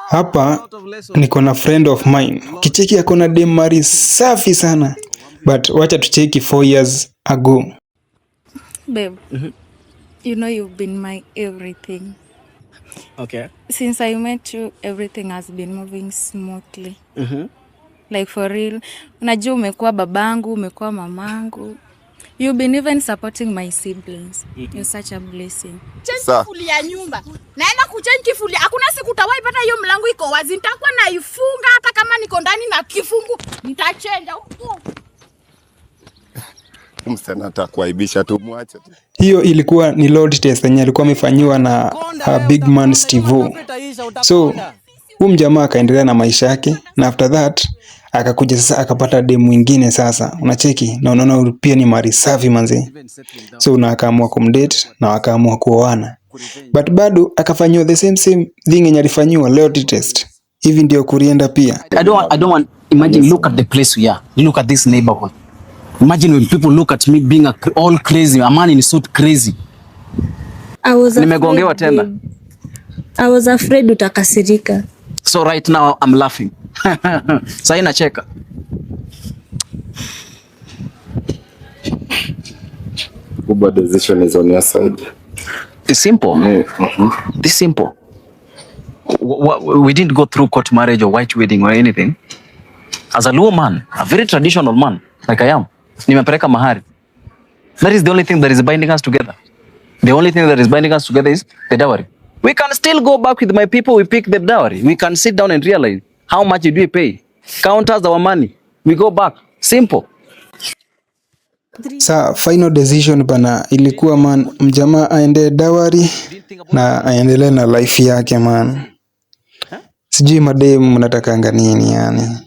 Hapa niko na friend of mine. Ukicheki ako na dem mari safi sana. But wacha tucheki 4 years ago. Babe, you know you've been my everything. Okay. Since I met you, everything has been moving smoothly. Like for real. Unajua umekuwa babangu, umekuwa mamangu. You've been even supporting my siblings. You're such a blessing. Change Sa. Kifuli ya nyumba. Naenda kuchange kifuli. Hakuna siku utawahi pata hiyo mlango iko wazi. Nitakuwa naifunga hata kama niko ndani na kifungu nitachenja huko. Msichana atakuaibisha tu, mwache tu. Hiyo ilikuwa ni load test yenye alikuwa amefanyiwa na big man Steve. So huyu mjamaa akaendelea na maisha yake, na after that akakuja sasa akapata dem mwingine sasa, unacheki na unaona huyu pia ni mari safi manze. So na akaamua kumdate na wakaamua kuoana, but bado akafanyiwa the same same thing yenye alifanyiwa loyalty test. Hivi ndio kulienda pia. I don't want, imagine, look at the place we are. Look at this neighborhood. Imagine when people look at me being all crazy, a man in suit crazy. I was Nimegongewa afraid, tena. Babe. I was afraid utakasirika. So right now I'm laughing. Sasa nacheka. Kubwa, decision is on your side. It's simple. This simple. We didn't go through court marriage or white wedding or anything. As a Luo man, a very traditional man like I am, nimepeleka mahari. That is the only thing that is binding us together. The only thing that is binding us together is the dowry. We can still go back with my people, we pick the dowry. We can sit down and realize how much did we pay. Count us our money. We go back. Simple. Sa final decision bana ilikuwa, man, mjamaa aende dowry na aendelee na life yake, man. Sijui mademu mnatakanga nini yani.